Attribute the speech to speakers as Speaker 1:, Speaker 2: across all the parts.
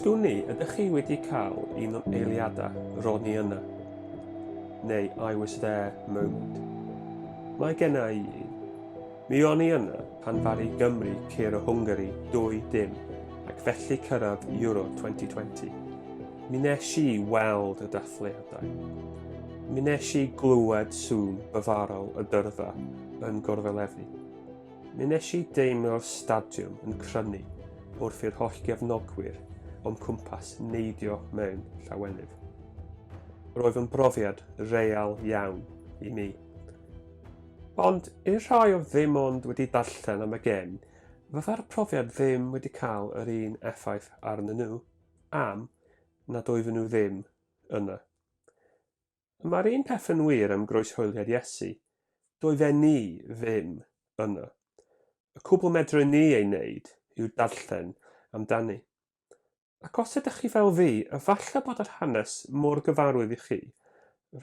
Speaker 1: Sgwn i, ydych chi wedi cael un o'r eiliadau 'ro'n i yna'? Neu 'I was there' moment? Mae genna i un. Mi o'n i yna pan ddaru Gymru curo Hwngari 2-dim ac felly cyrraedd Euro 2020. Mi nes i weld y dathliadau. Mi nes i glywed sŵn byfarol y dyrfa yn gorfoleddu. Mi wnes i deimlo'r stadiwm yn crynu wrth i'r holl gefnogwyr o'm cwmpas neidio mewn llawenydd. Roedd yn brofiad real iawn i mi. Ond i'r rhai oedd ddim ond wedi darllen am y gêm, fydda'r profiad ddim wedi cael yr un effaith arnyn nhw am nad oedden nhw ddim yna. Mae'r un peth yn wir am groeshoeliad Iesu, doedden ni ddim yno. Y cwbl medrwn ni ei wneud yw darllen amdani. Ac os ydych chi fel fi, efallai bod yr hanes mor gyfarwydd i chi,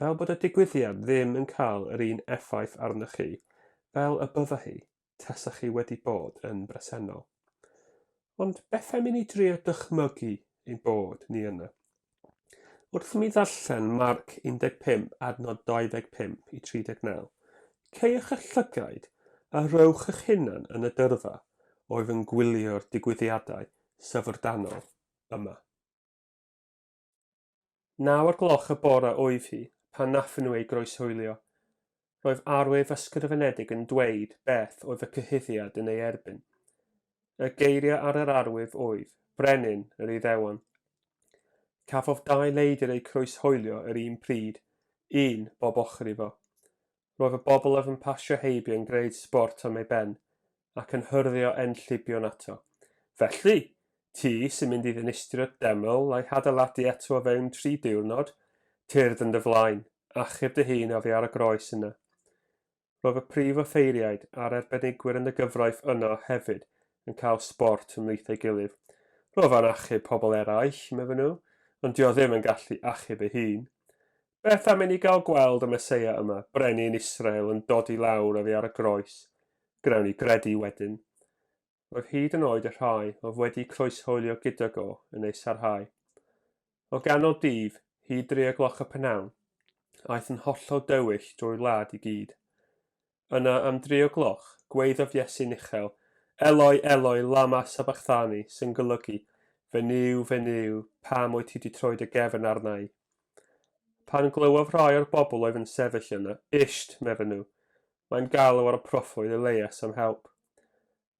Speaker 1: fel bod y digwyddiad ddim yn cael yr un effaith arnoch chi fel y bydda hi tasach chi wedi bod yn bresennol. Ond beth am i ni drio dychmygu ein bod ni yna? Wrth i mi ddarllen Marc 15 adnod 25 i 39, caewch eich llygaid a rhowch eich hunan yn y dyrfa oedd yn gwylio'r digwyddiadau syfrdanol yma. Naw o'r gloch y bore oedd hi pan nathon nhw ei groeshoelio. Roedd arwydd ysgrifenedig yn dweud beth oedd y cyhuddiad yn ei erbyn. Y geiriau ar yr arwydd oedd, Brenin yr Iddewon. Cafodd dau leidr eu croeshoelio yr un pryd, un bob ochr iddo. Roedd y bobl oedd yn pasio heibio yn gwneud sbort am ei ben, ac yn hyrddio enllibion ato. Felly, ti sy'n mynd i ddinistrio deml a'i hadeiladu eto o fewn tri diwrnod, tyrd yn dy flaen, achub dy hun oddi ar y groes yna. Roedd y prif offeiriaid a'r arbenigwyr yn y gyfraith yno hefyd yn cael sbort ymhlith ei gilydd. Roedd o'n achub pobl eraill, medden nhw, ond 'di o ddim yn gallu achub ei hun. Beth am i ni gael gweld y Meseia yma, brenin Israel, yn dodi lawr oddi ar y groes? Gwnawn ni gredu wedyn. Roedd hyd yn oed y rhai oedd wedi croeshoelio gydag o yn ei sarhau. O ganol dydd, hyd dri o gloch y prynhawn, aeth yn hollol dywyll drwy'r wlad i gyd. Yna, am dri o gloch, gwaeddodd Iesu'n uchel, Eloi, Eloi, lama sabachthani, sy'n golygu, Fy Nuw, fy Nuw, pam wyt ti 'di troi dy gefn arna i? Pan glywodd rhai o'r bobl oedd yn sefyll yna, Isht, medden nhw, mae'n galw ar y proffwyd Eleias am help.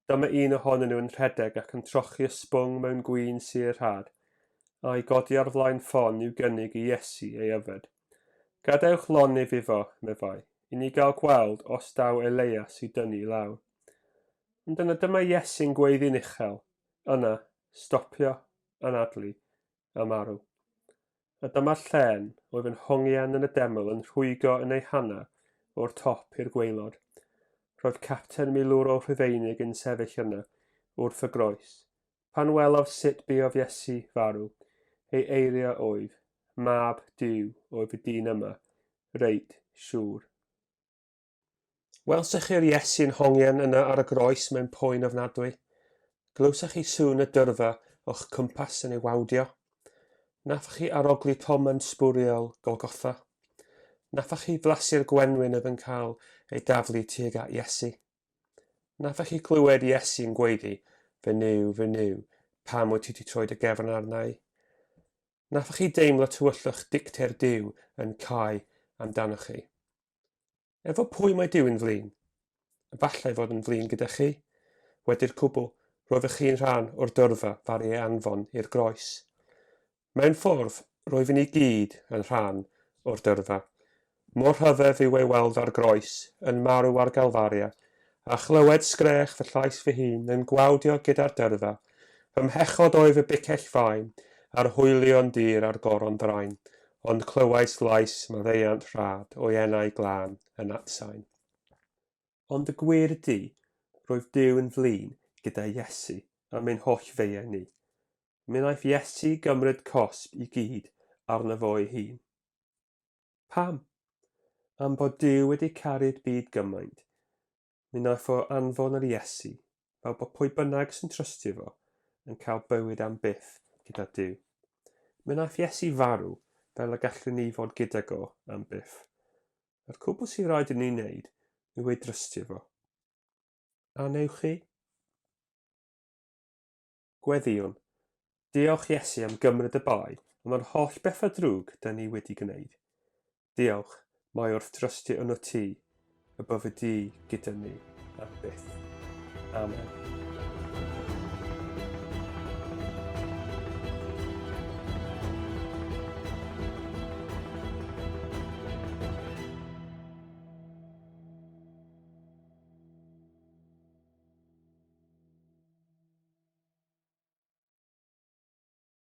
Speaker 1: Dyma un ohonyn nhw yn rhedeg ac yn trochi ysbwng mewn gwin sur rhad, a'i godi ar flaen ffon i'w gynnig i Iesu ei yfed. Gadewch lonydd iddo, meddai, i ni gael gweld os daw Eleias i dynnu i lawr. Ond yna dyma Iesu'n gweiddi'n uchel, yna, stopio, anadlu, a marw. A dyma'r llen oedd yn hongian yn y deml yn rhwygo yn ei hanner o'r top i'r gwaelod. Roedd capten milwrol Rhufeinig yn sefyll yna, wrth y groes. Pan welodd sut buodd Iesu farw, ei eiriau oedd, Mab Duw oedd y dyn yma, reit siŵr. Welsech chi'r Iesu'n hongian yna ar y groes mewn poen ofnadwy? Glywsech chi sŵn y dyrfa o'ch cwmpas yn ei wawdio? Nathoch chi arogli tomen sbwriel Golgotha? Nathoch chi flasu'r gwenwyn oedd yn cael ei daflu tuag at Iesu? Nathoch chi glywed Iesu'n gweiddi, Fy Nuw, fy Nuw, pam wyt ti 'di troi dy gefn arna i? Nathoch chi deimlo tywyllwch dicter Duw yn cau amdanoch chi? Efo pwy mae Duw yn flin? Efallai fod yn flin gyda chi. Wedi'r cwbl, roeddech chi'n rhan o'r dyrfa ddaru ei anfon i'r groes. Mewn ffordd, roeddwn ni gyd yn rhan o'r dyrfa. Mor rhyfedd yw ei weld ar groes, yn marw ar Galfaria, a chlywed sgrech fy llais fy hun yn gwawdio gyda'r dyrfa, Fy mhechod oedd y bicell fain, a'r hwylio'n dir a'r goron ddrain, Ond clywais lais maddeuant rhad o'i enau glân yn atsain. Ond y gwir ydi, roedd Duw yn flin gyda Iesu am ein holl feiau ni. Mi wnaeth Iesu gymryd cosb i gyd arno fo ei hun. Pam? Am bod Duw wedi caru'r byd gymaint, Mi wnaeth o anfon yr Iesu, fel bod pwy bynnag sy'n trystio fo yn cael bywyd am byth gyda Duw. Mi wnaeth Iesu farw fel y gallwn ni fod gydag o am byth. A'r cwbl sydd rhaid i ni wneud yw ei drystio fo. A newch chi? Gweddïwn. Diolch Iesu am gymryd y bai am yr holl bethau drwg da ni wedi gwneud. Diolch, mae wrth drystio yno ti y byddi di gyda ni am byth. Amen.